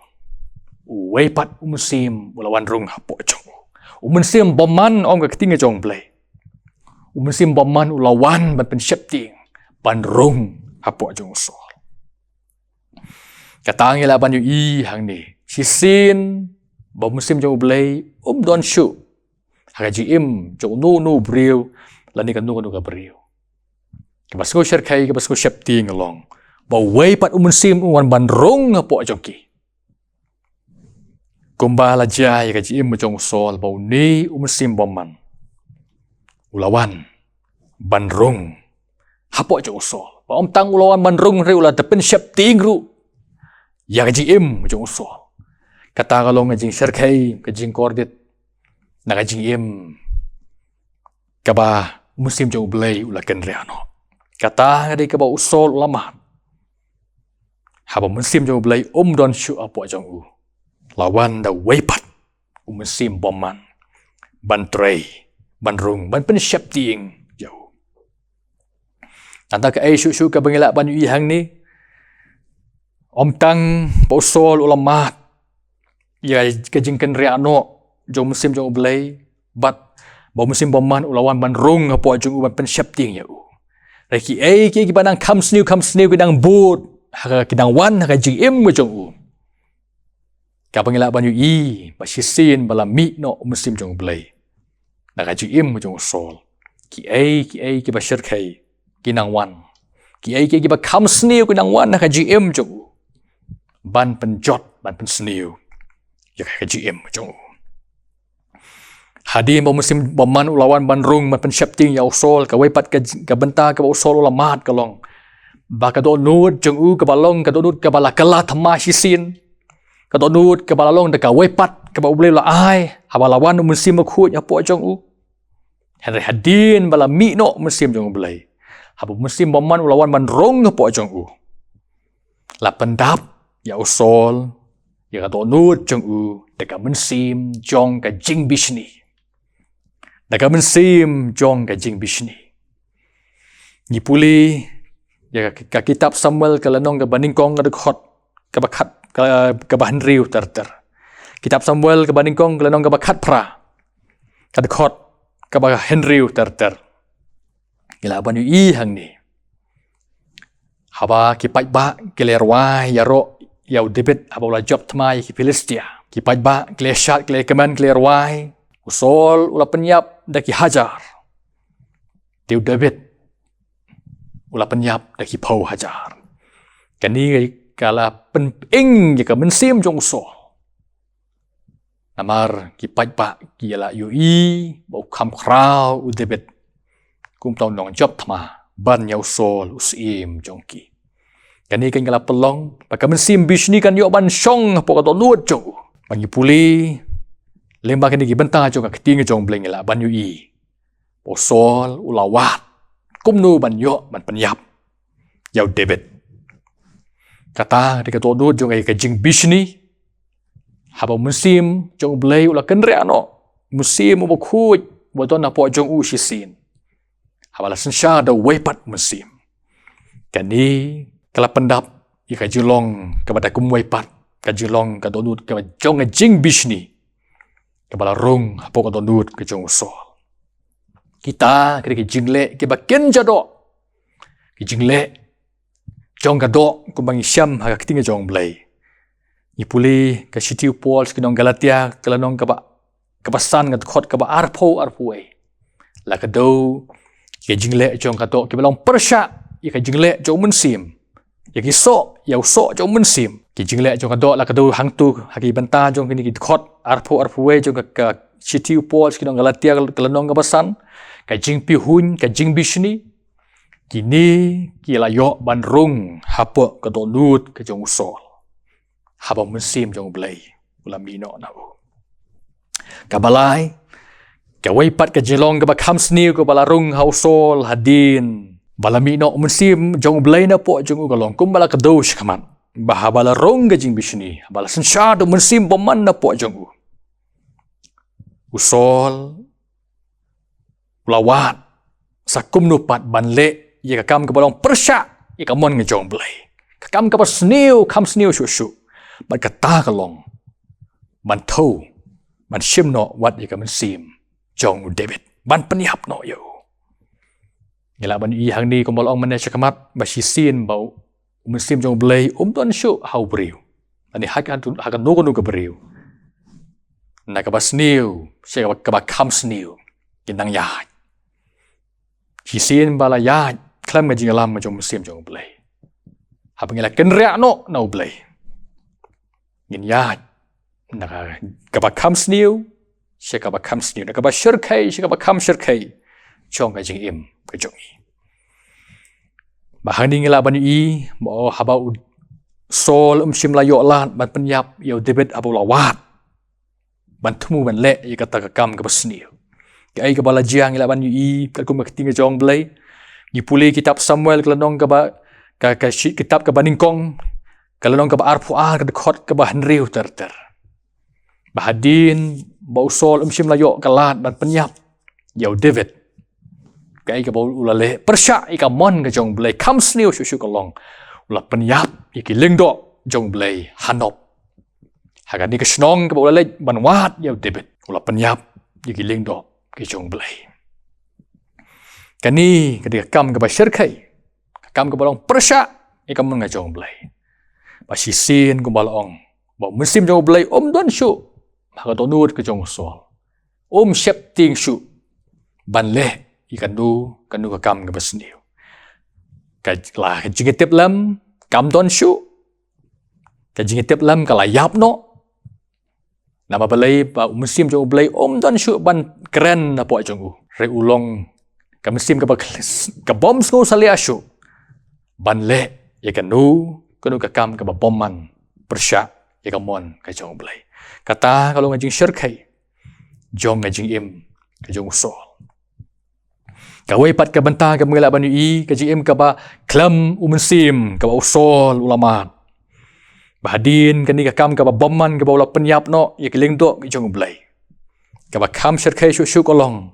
uwei pat u mynsiem u la wan rung hapoh jong u. U mynsiem bymman, ong ka ktien jong U Blei, u mynsiem bymman u la wan ban pynsheptieng, ban rung hapoh jong u Saul. Kata ngi lah ban ïohi hangne, shisien ba u mynsiem jong U Blei um don shuh ha ka jingim jong uno uno u briew lane kano kano ka briew. Kaba sngewshyrkhei, kaba sngewsheptieng ka long ba uwei pat u mynsiem u wan ban rung hapoh jong ki. Kumba la jia ïa ka jingim jong u Saul, ba une u mynsiem bymman u la wan ban rung hapoh jong u Saul. Ba ym tang u la wan ban rung hynrei u la da pynsheptieng ruh ïa ka jingim jong u Saul. Kata ka long ka jingshyrkhei, ka jingkordit na ka jingim kaba u mynsiem jong U Blei u la kynriah noh. Kata ka dei kaba u Saul u la mad. Haba u mynsiem jong U Blei um don shuh hapoh jong u, la wan da uwei pat u mynsiem bymman ban trei, ban rung, ban pynsheptieng ïa u. Nangta kaei shuh shuh kaba ngi lah ban ïohi hangne, ym tang ba u Saul u la mad ïa ka jingkynriah noh jong u mynsiem jong U Blei, bad ba u mynsiem bymman u la wan ban rung hapoh jong u ban pynsheptieng ïa u. Hynrei kiei kiei kiba nang kham sniew kham sniew ki nang bud ha ka, ki nang wan ha ka jingim jong u. Kaba ngi lah ban ïohi ba shisien ba la mih noh u mynsiem jong U Blei na ka jingim jong u Saul, kiei kiei kiba shyrkhei ki nang wan, kiei kiei kiba kham sniew ki nang wan ha ka jingim jong u, ban pynjot, ban pynsniew ïa ka jingim jong u. Hadien ba u mynsiem bymman u la wan ban rung, ban pynsheptieng ïa u Saul, kawei pat ka, ka bynta kaba u Saul u la mad ka long ba ka dohnud jong u kaba long ka dohnud kaba la kylla thma shisien, ka dohnud kaba la long da kawei pat kaba U Blei u la ai haba la wan u Mynsiem Bakhuid hapoh jong u. Hynrei hadien ba la mih noh u Mynsiem jong U Blei, haba u mynsiem bymman u la wan ban rung hapoh jong u, la pyndap ïa u Saul ïa ka dohnud jong u da ka mynsiem jong ka jingbishni. Da ka mynsiem jong ka jingbishni. Ngi pule ïa ka, ka kitab Samuel ka lynnong kaba nyngkong ka dkhot kaba khat, ka, kaba hynriew ter ter. Kitab Samuel kaba nyngkong ka lynnong kaba khatphra, ka dkhot kaba hynriew ter ter. Ngi lah ban ïohi hangne. Haba ki paidbah ki la rwai ïaroh ïa u David haba u la jop thma ïa ki Philistia, ki paidbah ki la shad, ki la kmen, ki la rwai, u Saul u la pynïap da ki hajar, te u David u la pynïap da ki phew hajar. Kane ka la pynping ïa ka mynsiem jong u Saul. Namar ki paidbah ki la ïohi ba u kham khraw u David kum uta u nongjop thma ban ïa u Saul u syiem jong ki. Kane kan ka la pynlong ba ka mynsiem bishni kan ïoh ban shong hapoh ka dohnud jong u. Ba ngi pule lyngba kine ki bynta jong ka ktien jong U Blei ngi lah ban ïohi ba u Saul u la wad kumno ban ïoh ban pynïap ïa u David. Kata ka dei ka dohnud jong ka jingbishni. Haba u mynsiem jong U Blei u la kynriah noh, u Mynsiem Bakhuid uba don hapoh jong u shisien, haba la synshar da uwei pat u mynsiem, kane ka la pyndap ïa ka jinglong kaba da kumwei pat, ka jinglong ka dohnud kaba jong ka jingbishni kaba la rung hapoh ka dohnud ka jong u Saul. Kita ki dei ki jingleh kiba kin ja doh. Ki jingleh jong ka doh kumba ngi shem ha ka ktien ka jong U Blei. Ngi pule ka shithi u Paul sha ki nong Galatia, ka lynnong kaba, kaba san, ka dkhot kaba arphew, arphew wei. La ka dei ka jingleh jong ka doh kiba long pyrshah ïa ka jingleh jong u mynsiem, ïa ki soh, ïa u soh jong u mynsiem. Ki jingleh jong ka doh la ka dei hangto ha ki bynta jong kine ki dkhot arphew, arphew wei jong ka, ka shithi u Paul sha ki nong Galatia, ka lynnong kaba san, ka jingpihuiñ, ka jingbishni. Kine ki la ïoh ban rung hapoh ka dohnud ka jong u Saul, haba u mynsiem jong U Blei u la mih noh na u. Kaba lai, kawei pat ka jinglong kaba kham sniew kaba la rung ha u Saul hadien ba la mih noh u mynsiem jong U Blei napoh jong u, ka long kumba la ka dei shakhmat, ba haba la rung ka jingbishni, haba la synshar da u mynsiem bymman napoh jong u, u Saul u la wad sa kumno pat ban leh ïa ka kam kaba long pyrshah ïa ka mon ka jong U Blei. Ka kam kaba sniew, kham sniew shuh shuh. Bad kata ka long ban thew, ban shim noh wat ïa ka mynsiem jong u David, ban pynïap noh ïa u. Ngi lah ban ïohi hangne kumba la ong mynne shakhmat, ba shisien ba u mynsiem jong U Blei um don shuh ha u briew, lane ha ka, ha kano kano ka briew, na kaba sniew sha kaba, kaba kham sniew, ki nang ïaid. Shisien ba la ïaid khlem ka jingïalam ka jong u mynsiem jong U Blei, haba ngi la kynriah noh na U Blei, ngin ïaid na ka, kaba kham sniew sha kaba kham sniew, na kaba shyrkhei sha kaba kham shyrkhei jong ka jingim ka jong ngi. Bad hangne ngi lah ban ïohi ba haba u Saul um shym la ïoh lad ban pynïap ïa u David haba u la wad ban thmu ban leh ïa kata ka kam kaba sniew, kaei kaba la jia ngi lah ban ïohi katkum ka ktien ka jong U Blei. Ngi pule kitab Samuel, ka lynnong kaba, ka, ka shi-, kitab kaba nyngkong, ka lynnong kaba arphew ar, ka dkhot kaba hynriew ter ter. Ba hadien ba u Saul um shym la ïoh ka lad ban pynïap ïa u David, kaei kaba u la leh pyrshah ïa ka mon ka jong U Blei, kham sniew shuh shuh ka long, u la pynïap ïa ki lyngdoh jong U Blei ha Nob. Ha kane ka shnong kaba u la leit ban wad ïa u David, u la pynïap ïa ki lyngdoh ki jong U Blei. Kane ka dei ka kam kaba shyrkhei, ka kam kaba long pyrshah ïa ka mon ka jong U Blei. Ba shisien kumba la ong, ba u mynsiem jong U Blei um don shuh ha ka dohnud ka jong u Saul, um sheptieng shuh ban leh ïa kano kano ka kam kaba sniew. Ka la ka jingïatip lem kam don shuh, ka jingïatip lem ka la ïap noh. Namar balei? Ba u mynsiem jong U Blei um don shuh ban kren napoh jong u. Hynrei u long ka mynsiem kaba khl-, ka bym sngewsalia shuh ban leh ïa kano kano ka kam kaba bymman pyrshah ïa ka mon ka jong U Blei. Kata ka long ka jingshyrkhei jong ka jingim ka jong u Saul. Kawei pat ka bynta kaba ngi lah ban ïohi, ka jingim kaba khlem u mynsiem kaba u Saul u la mad. Ba hadien kane ka kam kaba bymman kaba u la pynïap noh ïa ki lyngdoh ki jong U Blei, kaba kham shyrkhei shuh shuh ka long,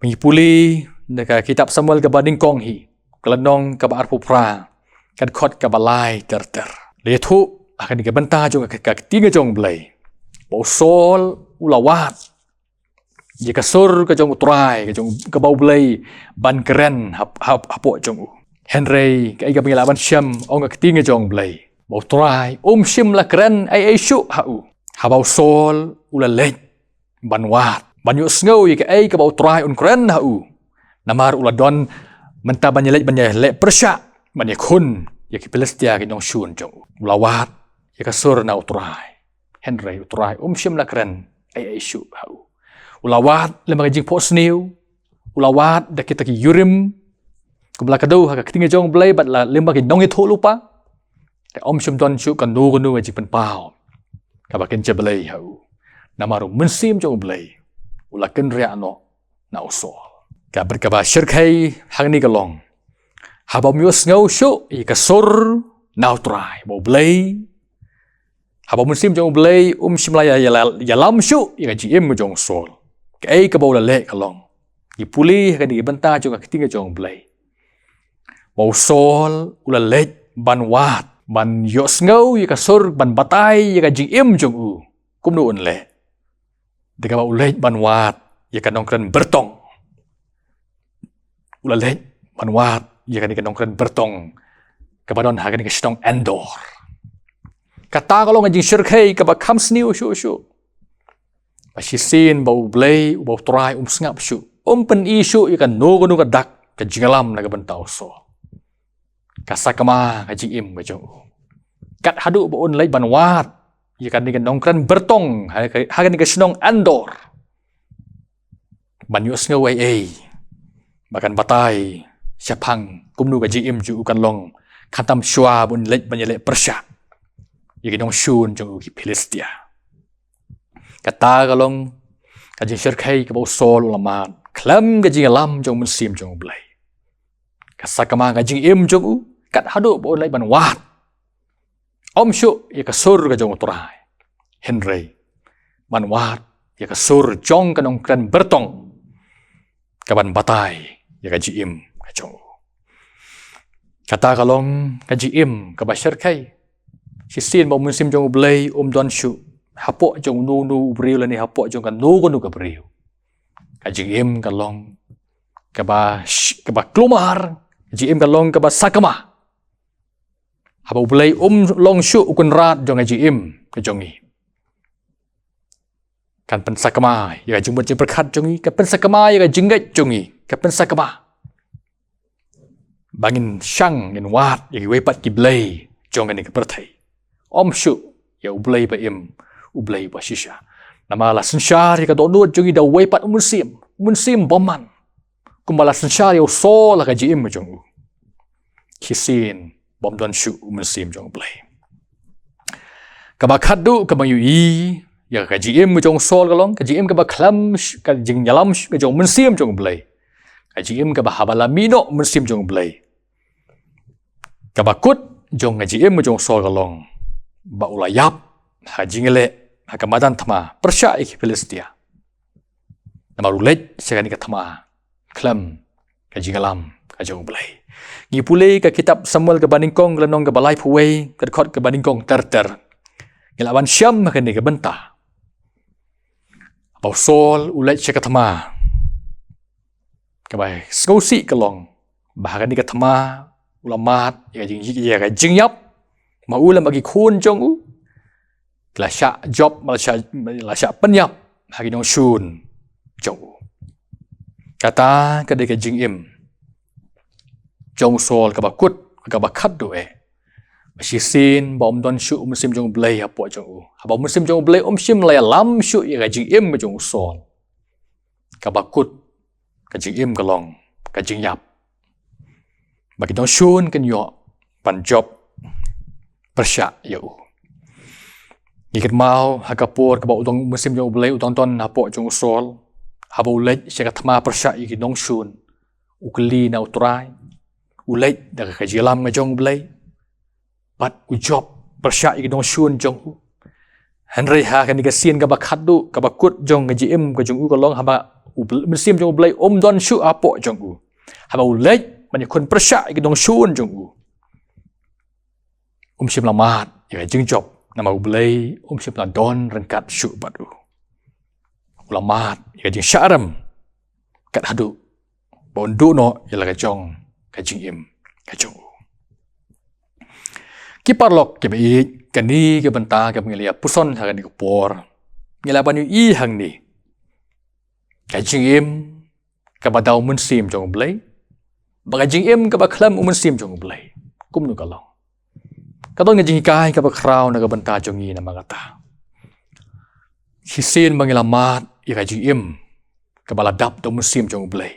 ngi pule na ka kitab Samuel kaba nyngkong hi, ka lynnong kaba arphew phra, ka dkhot kaba lai ter ter. La ïathuh ha kane ka bynta jong ka, ka ktien ka jong U Blei, ba u Saul u la wad ïa ka sur ka jong U Trai, ka jong, kaba U Blei ban kren hap-, hap-, hapoh jong u. Hynrei kaei kaba ngi lah ban shem, ong ka ktien ka jong U Blei, ba U Trai um shym la kren ei ei shuh ha u. Haba u Saul u la leit ban wad, ban ïohsngew ïa kaei kaba U Trai un kren ha u. Namar u la don mynta ban ïaleit, ban ïaleh pyrshah, ban ïakhun ïa ki Philistia ki nongshun jong u. U la wad ïa ka sur na U Trai. Hynrei U Trai um shym la kren ei ei shuh ha u. U la wad lyngba ka jingphohsniew, u la wad da kita ki Urim, kumba la kdew ha ka ktien ka jong U Blei, bad la lyngba ki nongïathuhlypa. Te um shym don shuh kano kano ka jingpynpaw kaba kynja blei ha u. Namar u mynsiem jong U Blei u la kynriah noh na u Saul. Ka bynta kaba shyrkhei hangne ka long, haba um ïohsngew shuh ïa ka sur na U Trai, ba U Blei, haba u mynsiem jong U Blei um shym la ïa-, ïa-, ïalam shuh ïa ka jingim ka jong u Saul, kaei kaba u la leh ka long, ngi pule ha kane ka bynta jong ka ktien ka jong U Blei, ba u Saul u la leit ban wad, ban ïohsngew ïa ka sur, ban batai ïa ka jingim jong u kumno un leh. Da kaba u leit ban wad ïa ka nongkren byrtong, u la leit ban wad ïa kane ka nongkren byrtong kaba don ha kane ka shnong Endor. Kata ka long ka jingshyrkhei kaba kham sniew shuh shuh. Ba shisien ba U Blei, uba U Trai um sngap shuh, um pyni shuh ïa kano kano ka dak ka jingïalam na ka bynta u Saul. Ka sakma ka jingim ka jong u, kat haduh ba un leit ban wad ïa kane ka nongkren byrtong ha ka, ha kane ka shnong Endor, ban ïohsngew ei ei ba kan batai shaphang kumno ka jingim jong u kan long, khamtam shuwa ba un leit ban ïaleh pyrshah ïa ki nongshun jong u ki Philistia. Kata ka long ka jingshyrkhei kaba u Saul u la mad khlem ka jingïalam jong u Mynsiem jong U Blei. Ka sakma ka jingim jong u, kat haduh ba un leit ban wad, um shuh ïa ka sur ka jong U Trai, hynrei ban wad ïa ka sur jong ka nongkren byrtong kaban batai ïa ka jingim ka jong u. Kata ka long ka jingim kaba shyrkhei. Shisien ba u Mynsiem jong U Blei um don shuh hapoh jong uno uno u briew lane hapoh jong kano kano ka briew, ka jingim ka long kaba sh-, kaba kulmar, ka jingim ka long kaba sakma. Haba U Blei um long shuh u kynrad jong ka jingim ka jong ngi, kan pynsakma ïa ka jingmut jingpyrkhat jong ngi, kan pynsakma ïa ka jingngeit jong ngi, kan pynsakma ba ngin shang, ngin wad ïa kiwei pat ki blei jong kane ka pyrthei. Um shuh ïa U Blei ba im, U Blei ba shisha. Namar la synshar ïa ka dohnud jong ngi da uwei pat u mynsiem, u mynsiem bymman, kumba la synshar ïa u Saul ha ka jingim ka jong u. Shisien bym don shuh u Mynsiem jong U Blei. Kaba khatduh kaba ngi ïohi ïa ka jingim ka jong u Saul ka long ka jingim kaba khlem sh-, ka jingïalam sh-, ka jong u Mynsiem jong U Blei. Ka jingim kaba haba la mih noh u Mynsiem jong U Blei, kaba kut jong ka jingim ka jong u Saul ka long ba u la ïap ha ka jingïaleh ha ka madan thma pyrshah ïa ki Philistia. Namar u leit sha kane ka thma khlem ka jingïalam ka jong U Blei. Ngi pule ka kitab Samuel kaba nyngkong, ka lynnong kaba laiphew wei, ka dkhot kaba nyngkong ter ter. Ngi lah ban shem ha kane ka bynta ba u Saul u leit sha ka thma. Kaba sngewsih ka long ba ha kane ka thma u la mad ïa ka jing, ïa ka jingïap, ma u lem bad ki khun jong u ki la shah jop, ma la shah, la shah pynïap ha ki nongshun jong u. Kata ka dei ka jingim jong u Saul kaba kut, kaba khatduh eh. Ba shisien ba um don shuh u Mynsiem jong U Blei hapoh jong u, haba u Mynsiem jong U Blei um shym la ïalam shuh ïa ka jingim ka jong u Saul, kaba kut ka jingim ka long ka jingïap, ba ki nongshun kin ïoh ban jop pyrshah ïa u. Ngi kynmaw ha ka por kaba u dang, u Mynsiem jong U Blei u dang don hapoh jong u Saul, haba u leit sha ka thma pyrshah ïa ki nongshun, u kylli na U Trai, u leit da ka jingïalam ka jong U Blei, bad u jop pyrshah ïa ki nongshun jong u. Hynrei ha kane ka sien kaba khatduh, kaba kut jong ka jingim ka jong u ka long haba u Bl-, Mynsiem jong U Blei um don shuh hapoh jong u, haba u leit ban ïakhun pyrshah ïa ki nongshun jong u, um shym la mad ïa ka jingjop, namar U Blei um shym la don ryngkat shuh bad u. U la mad ïa ka jingshah rem kat haduh ba un duh noh ïa la ka jong ka jingim ka jong u. Ki paralok kiba ïeit, kane ka bynta kaba ngi la ïa puson ha kane ka por, ngi lah ban ïohi hangne ka jingim kaba da u Mynsiem jong U Blei bad ka jingim kaba khlem u Mynsiem jong U Blei. Kumno ka long? Ka don ka jinghikai kaba khraw na ka bynta jong ngi namar kata. Shisien ba ngi la mad ïa ka jingim kaba la dap da u Mynsiem jong U Blei,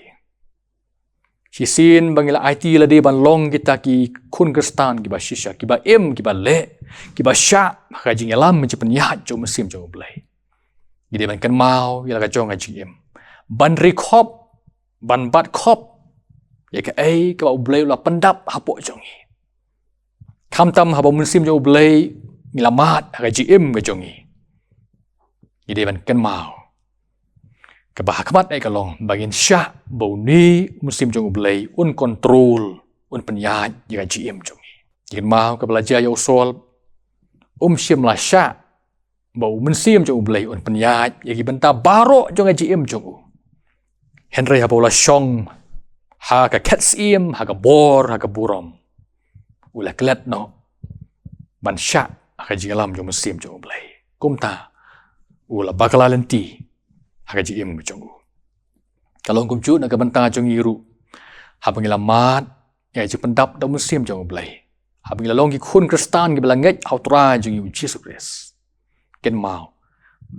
shisien ba ngi la aiti lade ban long kita ki khun Khristan kiba shisha, kiba im, kiba leh, kiba shah ha ka jingïalam jingpynïaid jong u Mynsiem jong U Blei, ngi dei ban kynmaw ïa la ka jong ka jingim, ban ri khop, ban bat khop ïa kaei kaba U Blei u la pyndap hapoh jong ngi. Khamtam haba u Mynsiem jong U Blei ngi la mad ha ka jingim ka jong ngi, ngi dei ban kynmaw kaba ha khmat eh ka long ba ngin shah ba une u Mynsiem jong U Blei un kontrol, un pynïaid ïa ka jingim jong ngi. Ngi kynmaw kaba la jia ïa u Saul, um shym la shah ba u Mynsiem jong U Blei un pynïaid ïa ki bynta baroh jong ka jingim jong u. Hynrei haba u la shong ha ka khet syiem, ha ka bor, ha ka burom, u la klet noh ban shah ha ka jingïalam jong u Mynsiem jong U Blei. Kumta u la bakla lynti ha ka jingim jong u. Ka long kumjuh na ka bynta jong ngi ruh, haba ngi la mad ïa ka jingpyndap da u Mynsiem jong U Blei, haba ngi la long ki khun Khristan kiba la ngeit ha U Trai jong ngi U Jisu Khrist, kynmaw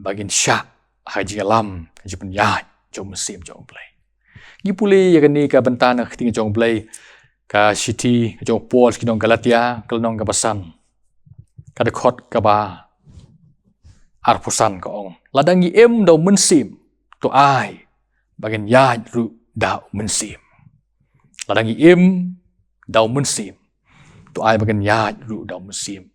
ba ngin shah ha ka jingïalam, ka jingpynïaid jong u Mynsiem jong U Blei. Ngi pule ïa kane ka bynta na ka ktien jong U Blei, ka shithi ka jong u Paul sha ki nong Galatia, ka lynnong kaba san, ka dkhot kaba arphew san, ka ong: Lada ngi im da u Mynsiem, to ai ba ngin ïaid ruh da u Mynsiem. Lada ngi im da u Mynsiem, to ai ba ngin ïaid ruh da u Mynsiem.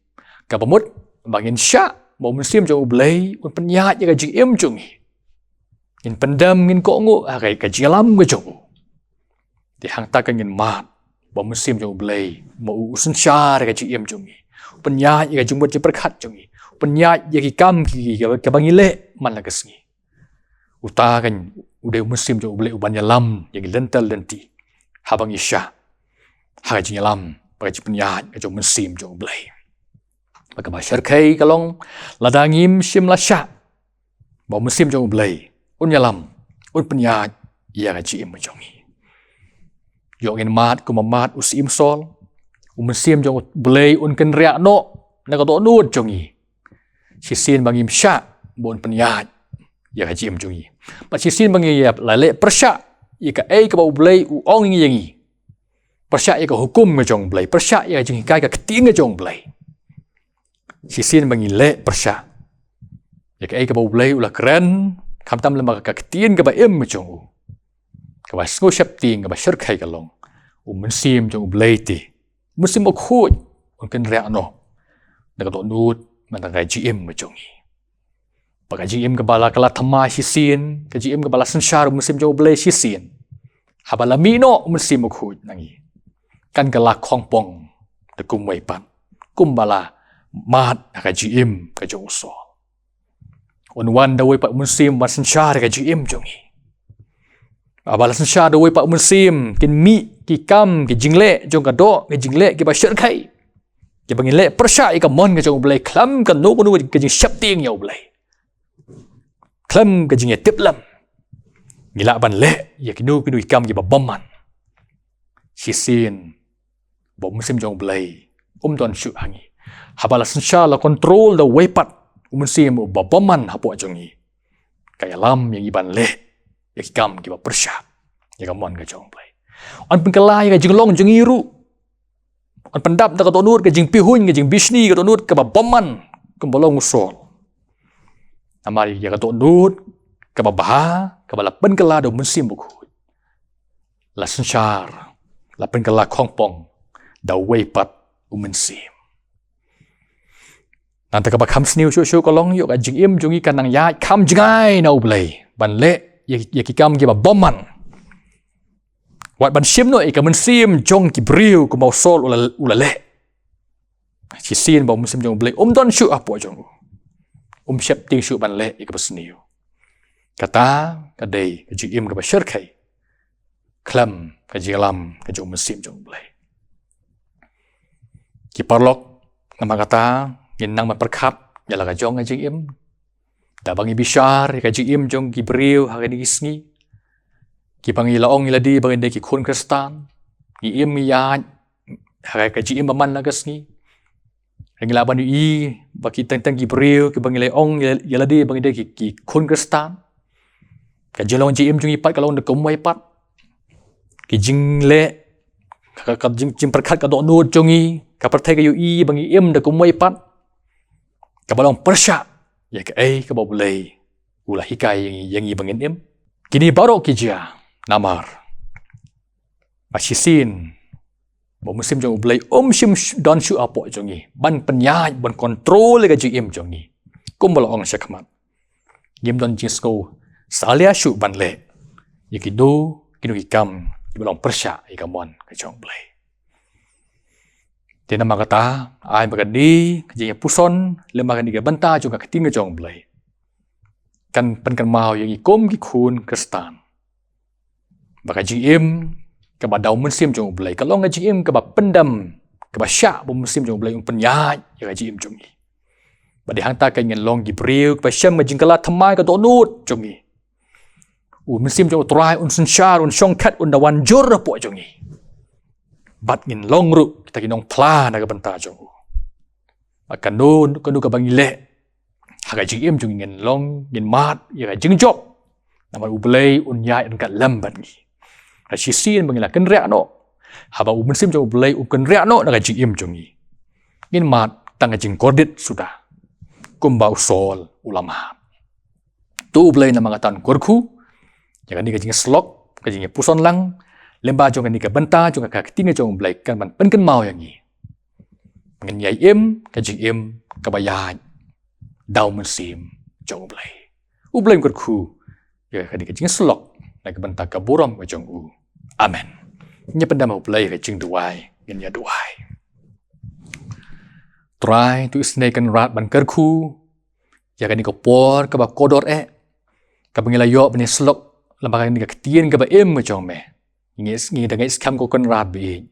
Kaba mut ba ngin shah ba u Mynsiem jong U Blei un pynïaid ïa ka jingim jong ngi. Ngin pyndem, ngin kohnguh ha ka, ka jingïalam ka jong u. Te hangta ka ngin mad ba u Mynsiem jong U Blei ma u u synshar ïa ka jingim jong ngi, u pynïaid ïa ka jingmut jingpyrkhat jong ngi, u pynïaid ïa ki kam ki, ki, kaba ngi leh man la ka sngi. Uta kan u dei u Mynsiem jong U Blei uban ïalam ïa ngi lynter lynti haba ngi shah ha ka jingïalam bad ka jingpynïaid ka jong u Mynsiem jong U Blei. Bad kaba shyrkhei ka long, lada ngim shym la shah ba u Mynsiem jong U Blei un ïalam, un pynïaid ïa ka jingim jong ngi, ïoh ngin mad kumba mad u syiem Saul. U Mynsiem jong U Blei un kynriah noh na ka dohnud jong ngi shisien ba ngim shah ba un pynïaid ïa ka jingim jong ngi. Bad shisien ba ngi la leh pyrshah ïa kaei kaba U Blei u ong ïa ngi, pyrshah ïa ka hukum ka jong U Blei, pyrshah ïa ka jinghikai, ka ktien ka jong U Blei, shisien ba ngi leh pyrshah ïa kaei kaba U Blei u la kren, khamtam lem bad ka ktien kaba im ka jong u, kaba sngew sheptieng, kaba shyrkhei ka long, u Mynsiem jong U Blei te, u Mynsiem Bakhuid, un kynriah noh na ka dohnud, na ka jingim ka jong ngi. Bad ka jingim kaba la kylla thymmai shisien, ka jingim kaba la synshar u Mynsiem jong U Blei shisien, haba la mih noh u Mynsiem Bakhuid na ngi, kan kylla khongpong da kumwei pat kumba la mad ha ka jingim ka jong u Saul. Un wan da uwei pat u Mynsiem ban synshar ïa ka jingim jong ngi. Haba la synshar da uwei pat u Mynsiem, kin mih ki kam, ki jingleh jong ka doh, ki jingleh kiba shyrkhei, kiba ngin leh pyrshah ïa ka mon ka jong U Blei, khlem kano kano ka jingsheptieng ïa U Blei, khlem ka jingïatiplem. Ngi lah ban leh ïa kino kino ki kam kiba bymman, shisien ba u Mynsiem jong U Blei um don shuh ha ngi. Haba la synshar, la kontrol da uwei pat u mynsiem uba bymman hapoh jong ngi, ka ïalam ïa ngi ban leh ïa ki kam kiba pyrshah ïa ka mon ka jong U Blei. Yn pynkylla ïa ka jinglong jong ngi ruh. Yn pyndap da ka dohnud ka jingpihuiñ, ka jingbishni, ka dohnud kaba bymman kumba long u Saul. Namar ïa ka dohnud kaba bha kaba la pynkylla da u Mynsiem Bakhuid, la synshar, la pynkylla khongpong da uwei pat u Mynsiem. Nangta kaba kham sniew shuh shuh ka long, ïoh ka jingim jong ngi kan nang ïaid kham jngai na U Blei ban leh ïa, ïa ki kam kiba bymman. Wat ban shim noh ïa ka mynsiem jong ki briew kumba u Saul u la, u la leh. Shisien ba u Mynsiem jong U Blei um don shuh hapoh jong u, um sheptieng shuh ban leh ïa kaba sniew. Kata ka dei ka jingim kaba shyrkhei khlem ka jingïalam ka jong u Mynsiem jong U Blei. Ki paralok, namar kata ngin nang ban pyrkhat ïa la ka jong ka jingim. Da ba ngi bishar ïa ka jingim jong ki briew ha kine ki sngi, kiba ngi la ong ïa lade ba ngi dei ki khun Khristan, ngi im ngi ïaid ha ka jingim ba man la ka sngi. Ngi lah ban ïohi ba ki teng teng ki briew kiba ngi la ong ïa, ïa lade ba ngi dei ki, ki khun Khristan, ka jinglong jingim jong ngi pat ka long da kumwei pat. Ki jingleh, ka, ka, ka jing, jingpyrkhat ka dohnud jong ngi, ka pyrthei ka ïohi ba ngi im da kumwei pat, kaba long pyrshah ïa kaei kaba U Blei u la hikai ïa ngi, ïa ngi ba ngin im. Kine baroh ki jia namar ba shisien ba u Mynsiem jong U Blei um shym sh-, don shuh hapoh jong ngi ban pynïaid, ban kontrol ïa ka jingim jong ngi. Kumba la ong shakhmat, ngim don jingsngew salia shuh ban leh ïa kino kino ki kam kiba long pyrshah ïa ka mon ka jong U Blei. Te namar kata, ai ba kane ka jingïapuson lem bad kane ka bynta jong ka ktien ka jong U Blei kan pynkynmaw ïa ngi kum ki khun Khristan ba ka jingim kaba da u Mynsiem jong U Blei, ka long ka jingim kaba pyndem, kaba shah ba u Mynsiem jong U Blei un pynïaid ïa ka jingim jong ngi. Bad dei hangta ka ngin long ki briew kiba shem ka jingkylla thymmai ka dohnud jong ngi. U Mynsiem jong U Trai un synshar, un shongkhet, un da wan jur hapoh jong ngi. Bad ngin long ruh kita ki nongphla na ka bynta jong u. Bad kano kano kaba ngi leh ha ka jingim jong ngi, ngin long, ngin mad ïa ka jingjop. Namar U Blei un ïaid ryngkat lem bad ngi. Ka shisien ba ngi la kynriah noh, haba u Mynsiem jong U Blei un kynriah noh na ka jingim jong ngi, ngin mad tang ka jingkordit suda, kumba u Saul u la mad. To U Blei namar kata un kyrkhu ïa kane ka jingïasyllok, ka jingïapuson lang, lyngba jong kane ka bynta jong ka ktien jong U Blei, kan ban pynkynmaw ïa ngi. Ngin ïai im ka jingim kaba ïaid da u Mynsiem jong U Blei. U Blei un kyrkhu ïa kane ka jingïasyllok na ka bynta ka burom ka jong u. Amen. Ngin ïa pyndem ha U Blei ha ka jingduwai, ngin ïa duwai. Trai, to isynei Kynrad ban kyrkhu ïa kane ka por kaba kordor eh, kaba ngi la ïoh ban ïasyllok lyngba kane ka ktien kaba im ka jong me. Ngi, ngi da ngeit skhem ko Kynrad ba ïeit,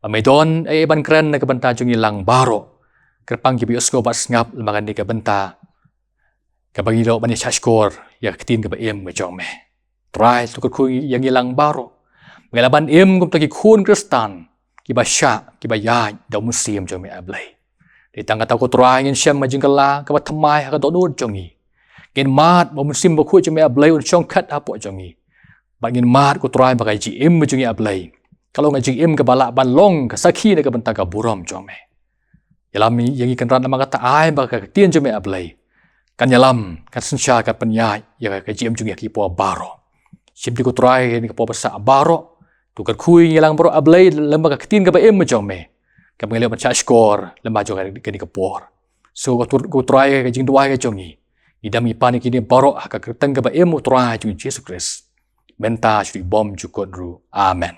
ba me don ei ei ban kren na ka bynta jong ngi lang baroh. Kyrpang kiba ïohsngew bad sngap lyngba kane ka bynta, kaba ngi ïoh ban ïashah shkor ïa ka ktien kaba im ka jong me. Trai, to kyrkhu ïa ngi lang baroh, ba ngi lah ban im kum kita ki khun Khristan kiba shah, kiba ïaid da u Mynsiem jong me, A Blei. Dei tang kata ko Trai, ngin shem ka jingkylla kaba thymmai ha ka dohnud jong ngi. Ngin mad ba u Mynsiem Bakhuid jong me, A Blei, un shongkhet hapoh jong ngi. Bad ngin mad ko Trai ba ka jingim jong ngi, A Blei, ka long ka jingim kaba lah ban long ka sakhi na ka bynta ka burom jong me. Ïalam ïa ngi Kynrad namar kata, ai ba ka ktien jong me, A Blei, kan ïalam, kan synshar, kan pynïaid ïa ka jingim jong ngi ha ki por baroh. Shim te ko Trai ha kane ka por ba sah baroh, to kyrkhu ïa ngi lang baroh, A Blei, lyngba ka ktien kaba im ka jong me, kaba ngi lah ban shah shkor lyngba jong kane ka por. Sngew ko Trai ka jingduwai ka jong ngi. Ngi dam ngi pan ïa kine baroh ha ka kyrteng kaba im, U Trai jong ngi Jisu Khrist, mynta sha u bymjukut ruh. Amen.